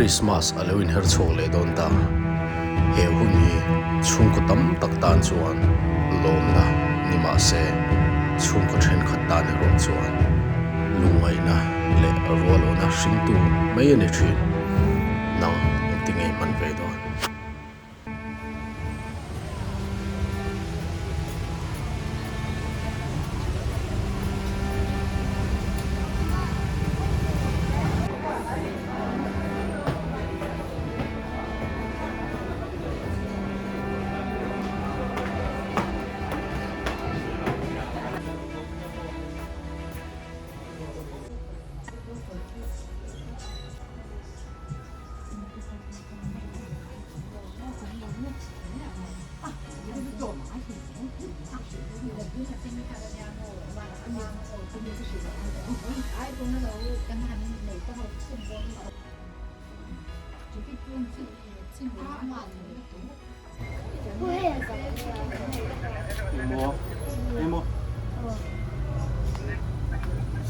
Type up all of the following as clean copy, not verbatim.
Krismas a lo inher chhuak leh dawn ta. He hun hi chhungkaw tam tak tan chuan lawmna ni mah se, chhungkaw thenkhat tan erawh chuan lungngaihna leh rualawhna hringtu mai a ni thin. Nang engti nge hman ve dawn?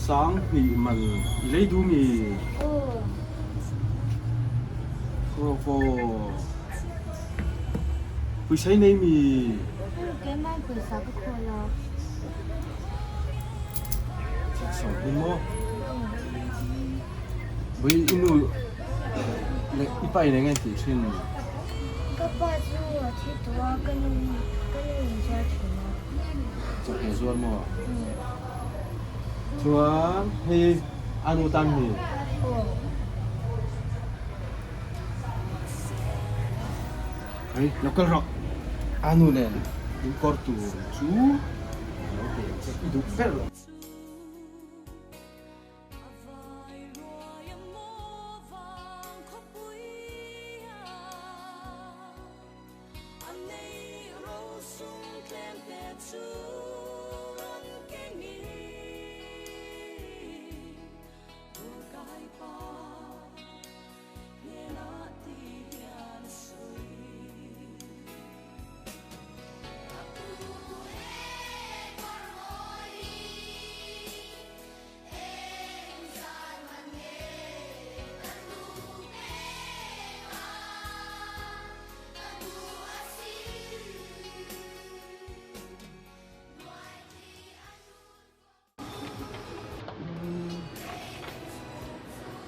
Sang hnih man i lei duh mi? Pawisa i nei mi? Keimah pawisa ka khawl a. Sang maw? Bui i nu leh i pa in eng nge an tih thin? Ka pa chu a thi tawh a, ka nu ka nu in zuar thin a. Chawhmeh zuar maw? Chuan hei a nu tan mi? Aw. Hei lo kal rawh. A nu nen in kawr tur chu lo pe ang che i duh ber lo.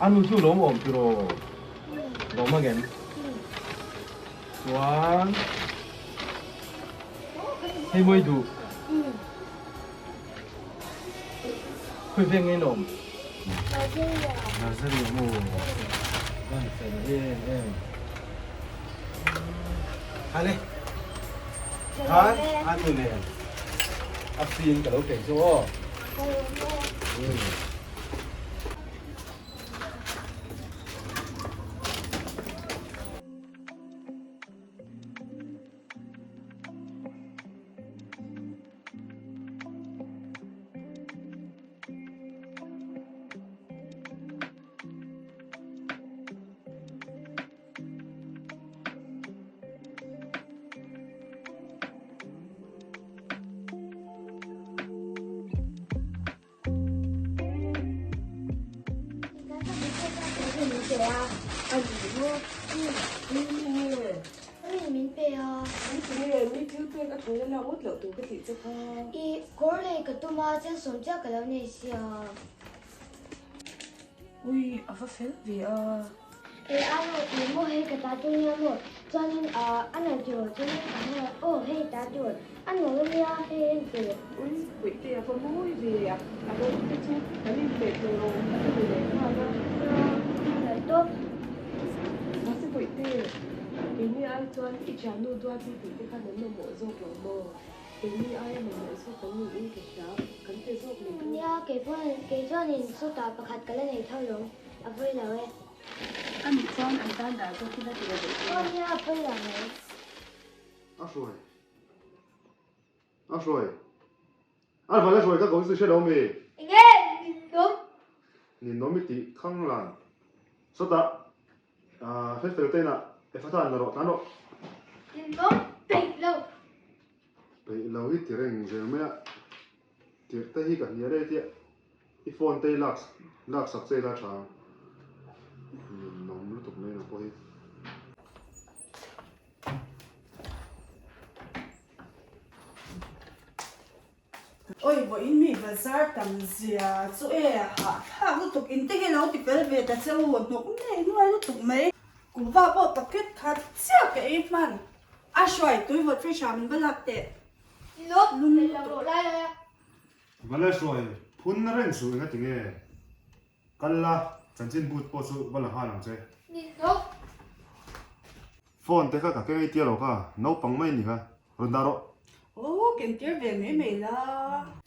A nu chu lawm awm tiraw? Lawm ang em? Chuan hei mawi duh. Khawi veng nge in awm? Nazeria. Nazeria maw? Van fel em em. Hale. Khan a nu nen a fin ka lo peih chu aw. I kawr lei ka tum a, cheng sawm chiah ka lo nei sia. Ui, a va fel ve a. E a rawh i maw hei ka ta tur nia maw chuanin a a nalh tiraw chuanin ka hmu aw hei ta tur a nuam a nia hei en teh. Ui, puihte a va mawi ve a, a rawng te chu kan inpeh tur awm a ni leh nghal a. A nalh tawp. Mahse puihte, keini ai chuan i thiannu duati tih te khan an mamawh zawk lo maw? Keini aia mamawh zawk kan niin ka hria, kan pe zawk mai dawn. Nia, kei chuanin sawtah pakhat ka la nei tho lawm. A pawi lo e. A nih chuan an tan dah zawk ila tih a duh che. Aw nia a pawi lo mai. A hruai. A hruai. A hruai a hruai ka ko chu hre lo mi. Enge ninawm. Ninawm i tih thang lan. Sawtah fel fel te inah Efatha an la rawh tlan rawh. Ninawm peih lo. Peih lo hi ti reng zel mai a. Tirh te hi ka hnial e tia i phone te hi lak lak sak che ila tha ang. Ninawm lutuk mai lo. Oi vawiin mi bazar tam zia chu e hahthlak lutuk in te hi lo ti fel ve ta che u hnawk nei nuai lutuk mai. Kuhva pawh packet khat chiah ka ei hman a hruai tui vawt fei hram in va lak teh lum lutuk. Va la hruai phun reng suh enga tinge kal la chanchin but pawh chu va la nghal ang che. Phone te kha ka keng ei tia lo kha naupang mai ni kha rawn dah rawh. Aw ken tir ve mai mai la.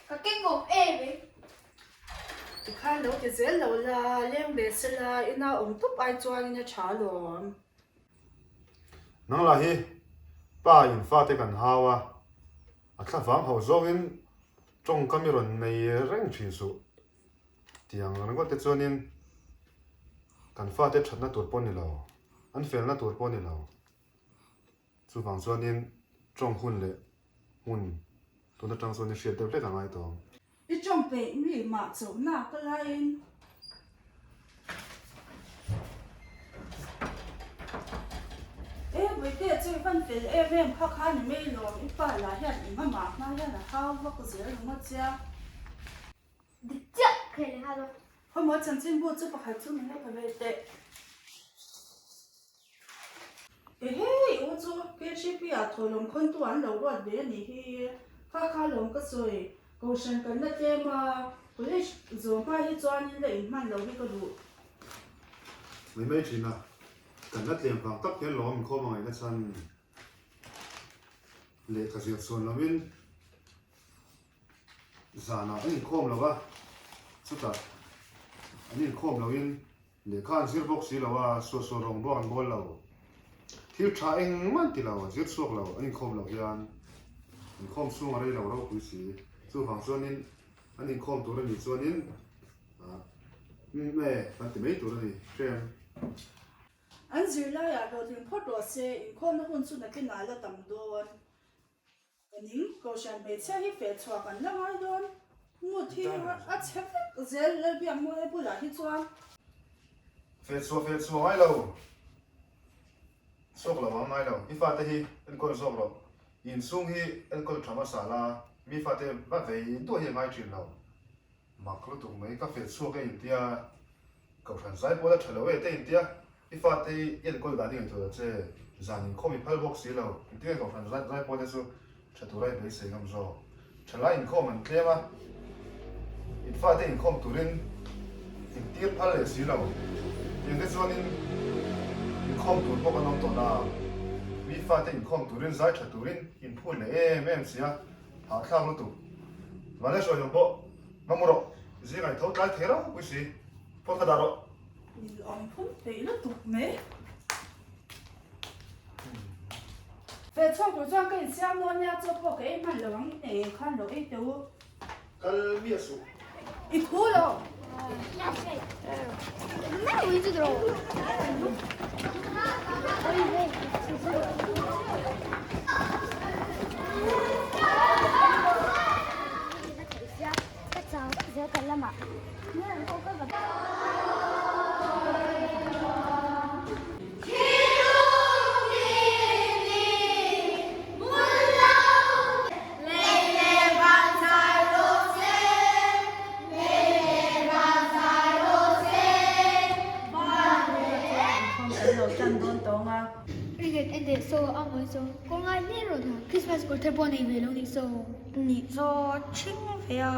Ka keng awm em em. Tikhan lo ti zel lo la, leng ve se la, ina awm tawp ai chuan in a tha alawm. Nang lah hi pa in fate kan hau a, a thlavang ho zawngin tawngkam i rawn nei reng thin suh. Tiang ringawt te chuanin kan fate thatna tur pawh ni lo, an felna tur pawh ni lo. Chuvang chuanin tawng hun leh hmun tun atang chuan i hriat deuh hlek a ngai tawh ang. I tawng peih mi mah chauhna ka laiin. E Bawihte chu i van fel em em kha kha ni mai lawm, i pa lah hian i mamah hma hian a hau vak zel ringawt che a. Dik chiah kher leh nghal a. Khawmaw chanchinbu chu pakhat chu min lo pe ve teh. Ehe i u chu KHP ah thawhlawm khawntu an lo ruat ve a nih hi. Kha kha lawm ka sawi. Kohhran kan la tlem a, college zawh hma hi chuanin la inhman lo hi ka duh. Mai mai thin a, kan la tlem vang tak hian lawm inkhawm a ngaihna chhan lehkha zir chhuan lovin Zanah an inkhawm lo a, chutah an inkhawm loin lehkha an zir bawk si lo a, suahsual rawng bawk an bawl lo. Thil tha engmah an ti lo, an zir chhuak lo, an inkhawm loh hian inkhawm chhung a rei lo ropui si. Chuvang chuanin an inkhawm tur a nih chuanin umm e kan ti mai tur a ni, hrem. An zirlaiah hlawhtling phawt rawh se, inkhawmna hun chu nakinah la tam dawn. Ka ning, Kohhran hmeichhia hi feh chhuak an la ngai dawn. Mood hi a chhe vek zel Lalbiakmawia bulah hi chuan. Feh chhuah feh chhuah ngai lo, chhuak lo ang ngai lo. I fate hi enkawl zawk rawh. I inchhung hi enkawl tha hmasa la, mi fate va vei duah hi a ngai thin lo. Mak lutuk mai, ka feh chhuak e intia, Kohhran zai pawh la tha lo e te intia, i fate i enkawl dan i ngaihtuah lo che, zan inkhawm i phal bawk si lo, engtin nge Kohhran zai pawh te chu tha tura i beisei ngam zawk. Thalai inkhawm an tlem a, in fate inkhawm turin intir phal leh si lo, tiang te chuanin inkhawm tur bawk an awm tawh na, mi fate inkhawm turin zai tha turin inphut leh em em si a, Hahthlak lutuk. Vanlai hruai ang pawh va mu rawh. Zingah i tho tlai thei ropui si. Phone kha dah rawh. Min awm phun peih lutuk mai. Feh chhuak tur chuan ka insiam dawn nia, chaw pawh ka ei hman lo ang in ei khan lo ei teh u. Kal miah suh. I thu lo. Lei leh van zai rawh se, lei leh van zai rawh se, van leh. Inkhawm kan lo tan dawn tawng a. Cricket en teh saw a ngawi saw kawng ngai hle rawh na Christmas kawr thar pawh nei ve lo nih saw. Nih chaw thing ve a.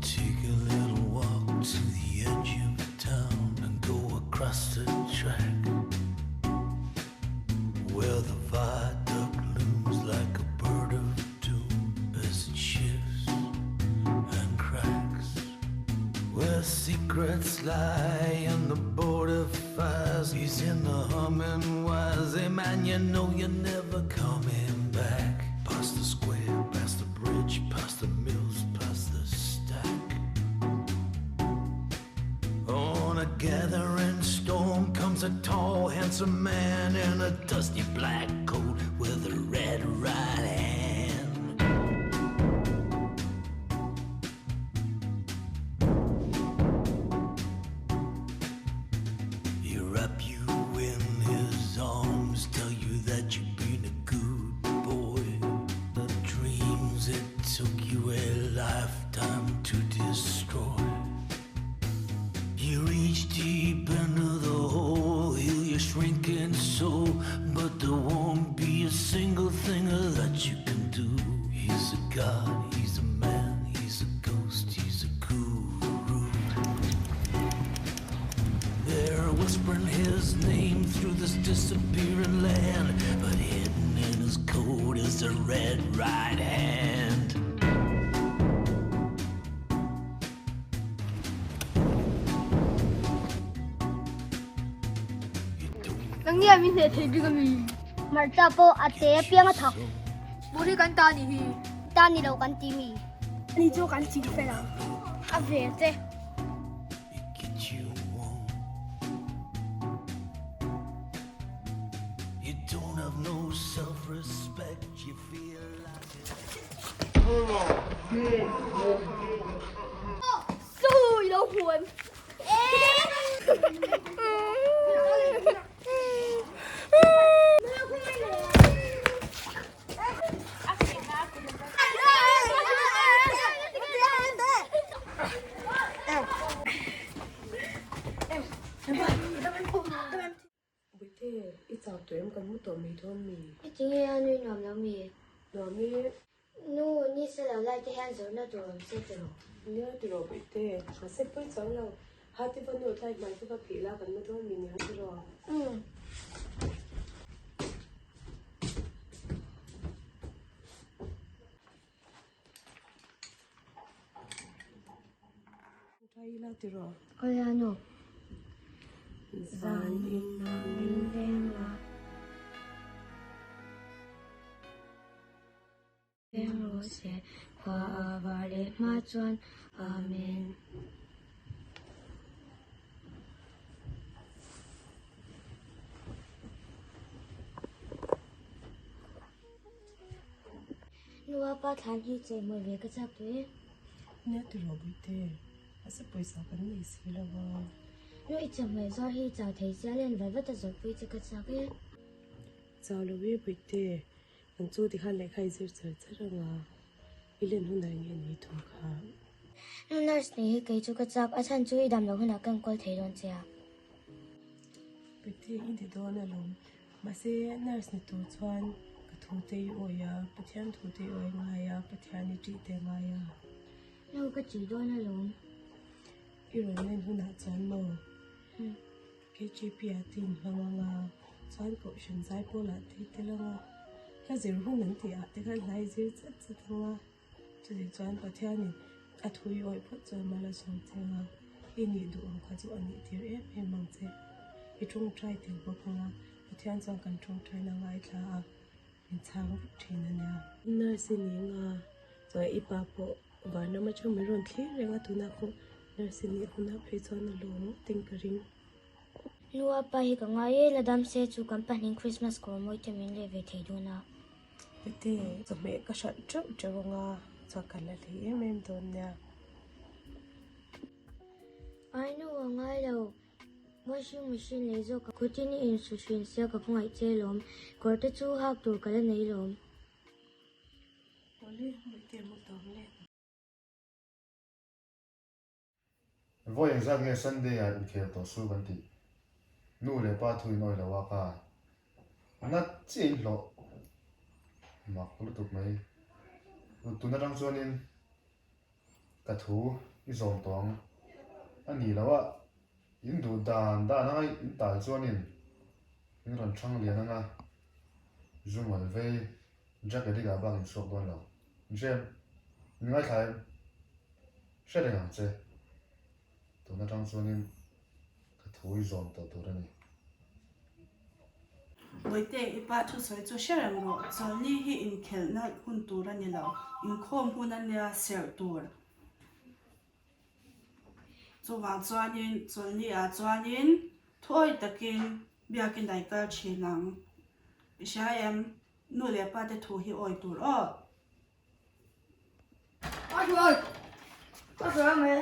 Take a little walk to the edge of town and go across the track where the viaduct looms like a bird of doom as it shifts and cracks where secrets lie in the border fires he's in the humming wires hey man you know you're never coming back past the square past the bridge past the mills past the stack. handsome man in a dusty black coat with a red right hand. He wrap you in his arms, tell you that you've been a good boy. The dreams it took you a lifetime to destroy. You reach deep into the hole, heal your shrinking soul, but there won't be a single thing that you can do. He's a god, he's a man, he's a ghost, he's a guru. They're whispering his name through this disappearing land, but hidden in his coat is the red right hand. Nang nge min hneh thei bik ami? Hmarcha pawh a te apiang a thak. Bur hi kan ta ni hi. Ta ni lo kan ti mi. Ni chu kan ching fel ang. A ve che. Sawi lo huan. Bawihte, i chau tawh em? Kan mu tawh mai dawn mi? I ti nge a nui nuam lo mi? Nuam e. Nu, ni se lo lai te hian zawrhna tur awm se tiraw? Nia tiraw Bawihte, mahse pawi chuang lo. Ha te va nawt lai hmai te va phih la kan mu dawn mi nia tiraw? Umm. Try ila tiraw? Awi a nu. Zan in ah min veng a. Veng rawh se, khua a var leh hma chuan Amen. Nu a pa thlan hi chei mawi ve ka chak tawh e. Nia tiraw Bawihte, a se pawisa kan nei si lo a. Nu i chawhmeh zawr hi chau thei sia len vat vat a zawrhpui che ka chak e. Chau lo e Bawihte, Kan chu tikhan lehkha i zir char char ang a, i len hunah eng nge ni thung kha? Nu nurse nih hi kei chu ka chak, a chhan chu i dam loh hunah ka enkawl thei dawn che a. Pete i ni dawn alawm, mahse nurse ni tur chuan ka thu te i awi a, Pathian thu te i awi ngai a, Pathian i ṭih te ngai a. Nu ka ṭih dawn alawm. I rawn len hunah chuan maw? KJP ah te in hmang ang a, chuan kohhran zai pawlah te i tel ang a, hla zir hun an tih ah te khan hla i zir chat chat ang a, chutih chuan Pathianin a thu i awih phawt chuan mal a sawm che ang a, i nih duh ang kha chu a nih tir em em ang che. I tawngtai tel bawk ang a, Pathian chuan kan tawngtaina ngaithla a, min chhang vek thin a nia. Nurse i ni ang a, chuan i pa pawh Vanram atang min rawn thlir reng a, tunah pawh nurse i nih hunah phei chuan a lawm ngawt in ka ring. Nu a pa hi ka ngai e, la dam se chu kan pahnih Christmas kawr mawi te min leh ve thei dawn a. Heti chawhmeh ka hralh teuh teuh ang a, chuan kan la hlei em em dawn nia. Ai nu a ngai lo, washing machine lei zawk a khutin i insu thin sia ka khawngaih che lawm, kawr te chu hak tur ka la nei lawm. Awle, hmuihtir mu tawm le. Vawi engzat nge Sunday ah inkhel tawh su kan tih? Nu leh pa thu in awih lo a ka nat chiah in hlawh mak lutuk mai. Tun atang chuanin ka thu i zawm tawh ang a ni lo a, in duh dan dan anga in tal chuanin in rawn thang lian anga zungal vei Jack Edit ah bak in chhuak dawn lo. Jem, min ngaithla em? Hre reng ang che. Tun atang chuanin ka thu i zawm tawh tur a ni. Bawihte, i pa thusawi chu hre reng rawh. Chawlni hi inkhelhna hun tur a ni lo. Inkhawm hun a nia serh tur. Chuvang chuanin chawlni ah chuanin thuawi takin. Biakin a i kal thin ang. I hria em? Nu leh pa te thu hi awi tur aw. A hruai! A hruai ang e.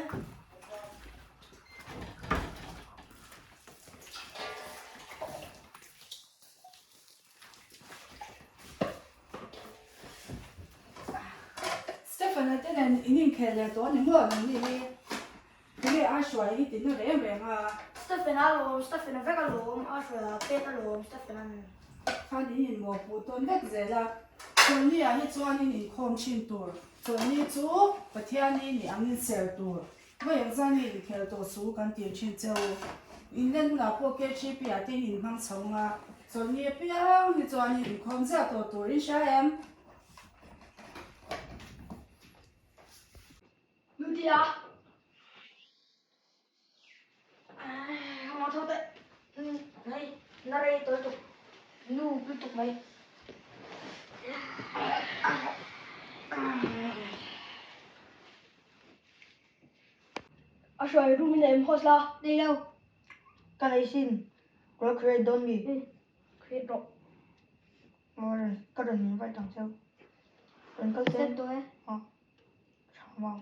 Stephen-a te nen in inkhel leh tawh a ni maw nangni hi? Tunge a hruai hi tina reng reng a? Stephen-a alawm, Stephen-a vek alawm, a hruai a pek alawm Stephen-a nen. Khan in inmawhpuh tawn vek zel a, Chawlhni-ah hi chuan in inkhawm thin tur, Chawlhni chu Pathian-i ni angin ser tur, Vawi ang zan hi inkhel tawh su kan ti thin che u. Inlen hunah pawh KGP-ah te in inhmang chho ang a, Chawlhni apiang hi chuan in inkhawm ziah tawh tur in hria em? Nutia. Hama tho teh. Hei, na rei tawh lutuk. Nu lutuk mai. A hruai room in a em host la. Nei lo. Ka nei sin. Ka lo create dawn mi. Create rawh. Ka rawn invite ang cheu. Rawn kal Step tawh e. Aw. Tha mau.